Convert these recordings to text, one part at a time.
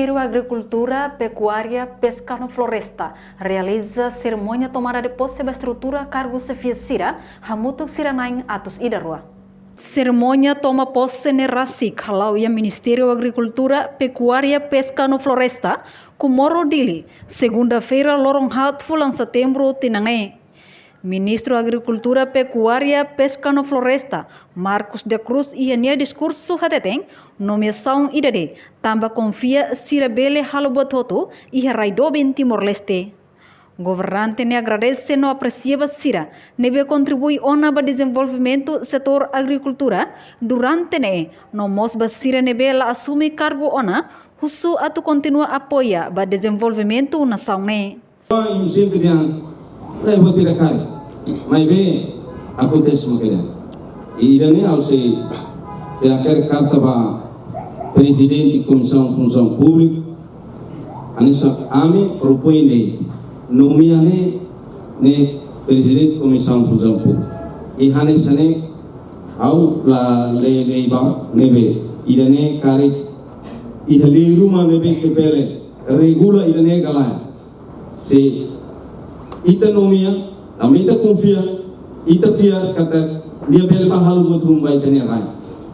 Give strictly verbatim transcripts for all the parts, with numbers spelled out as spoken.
Ministériu Agrikultura, Pekuária, Peska no Floresta realiza serimónia tomada de posse ba estrutura kargu xefia sira, hamutuk sira na'in atus ida rua. Serimónia toma posse ne'e rasik hala'o iha Ministériu Agrikultura, Pekuária, Peska no Floresta, Comoro, Dili, segunda-feira, loron haat fulan Setembru tinan ne'e. Ministru Agrikultura, Pekuária, Peska no Floresta, Marcos da Cruz, iha nia diskursu hateten, nomeasaun ida-ne'e tanba konfia sira bele halo buat hotu iha rai doben Timor-Leste. Governante ne'e agradese no apresia ba sira ne'ebé kontribui ona ba dezenvolvimentu setór agrikultura durante ne'e, no mós ba sira ne'ebé la asume kargu ona, husu atu kontinua apoia ba dezenvolvimentu nasaun ne'e. Imi sempre dehan, eh, vou tirar cara. Maibé akontese mak ne'e. I ida-ne'e ha'u sei, sei hakerek karta ba Prezidente Komisaun Funsaun Públika, hanesan ami propoin de'it, nomea ne'e, ne'e Prezidente Komisaun Funsaun Públika. I hanesan ne'e ha'u la le, le ba, ne'ebé ida-ne'e karik iha lei ruma ne'ebé ke bele regula ida-ne'e ka lae. Se ita nomea, tanba ita konfia, ita fiar katak nia bele bá halo buat ruma ba ita-nia rai.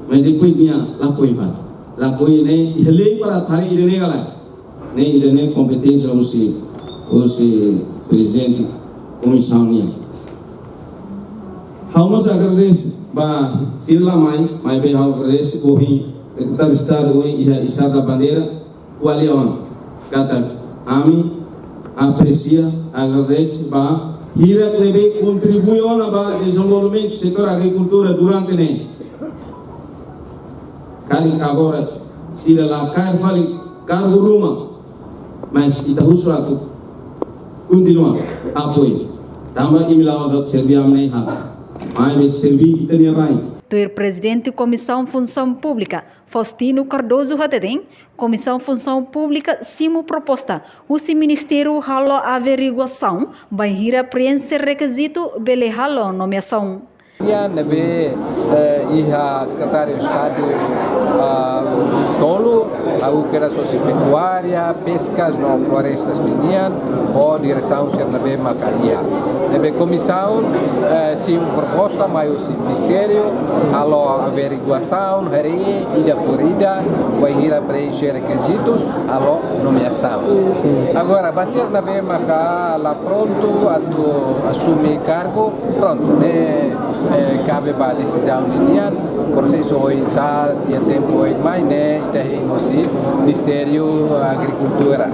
Mas depois nia lakohi fali. Lakohi ne'e, iha lei para tari ida-ne'e ka lae. Ne'e ida-ne'e kompeténsia husi, husi Prezidente Komisaun nian. Ha'u mós agradese ba sira la mai, maibé ha'u agradese ohin Sekretáriu Estadu ohin iha izar da bandeira, ko'alia ona katak ami apresia, agradese ba hirak ne'ebé kontribui ona ba dezenvolvimentu setór agrikultura durante ne'e. Karik agora sira la kaer fali kargu ruma, mas ita husu atu kontinua apoiu. Tanba imi la'ós atu serví ami-nia haat, maibé serví ita-nia rai. Tuir Prezidente Komisaun Funsaun Públika, Faustino Cardoso hateten, Komisaun Funsaun Públika simu proposta husi Ministériu halo averiguasaun bainhira preenxe rekizitu bele halo nomeasaun. Nian ne'ebé, eh, iha Sekretáriu Estadu, ah, tolu, ha'u kedas hosi Pekuária, Peskas no Florestas ninian, ho diresaun sira ne'ebé maka iha. Ne'ebé komisaun, eh, simu proposta mai husi Ministériu, halo averiguasaun, haree ida por ida, bainhira preenxe rekizitus, halo nomeasaun. Agora, ba sira ne'ebé maka la prontu atu asume kargu, prontu, ne'e, eh, kabe ba desizaun ninian, prosesu oinsá, iha tempu oin mai, ne'e ita hein hosi Ministériu Agrikultura.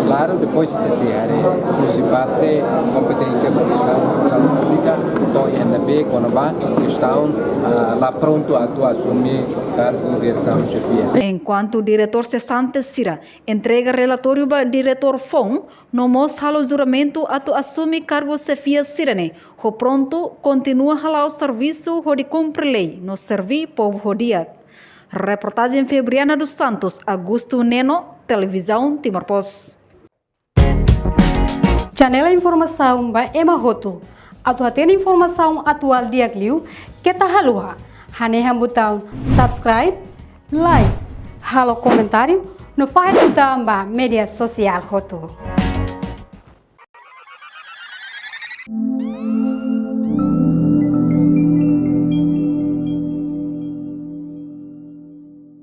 Klaru, depois ita sei haree husi parte kompeténsia Komisaun Funsaun Públika, to'o iha ne'ebé kona-ba kestaun, ah, la prontu atu asume kargu diresaun xefia. Enkuantu diretór sesante sira entrega relatóriu ba diretór foun, no mós halo juramentu atu asume kargu xefia sira-ne'e, ho prontu kontinua hala'o servisu hodi kumpre lei no serví povu ho di'ak. Reportajen Febriana dos Santos, Augusto Neno, Televizaun Timor Post. Janela informasaun ba ema hotu. Atu hatene informasaun atuál di'ak liu, keta haluha hanehan butaun subscribe, like, halo komentáriu, no fahe tutan ba média sosiál hotu.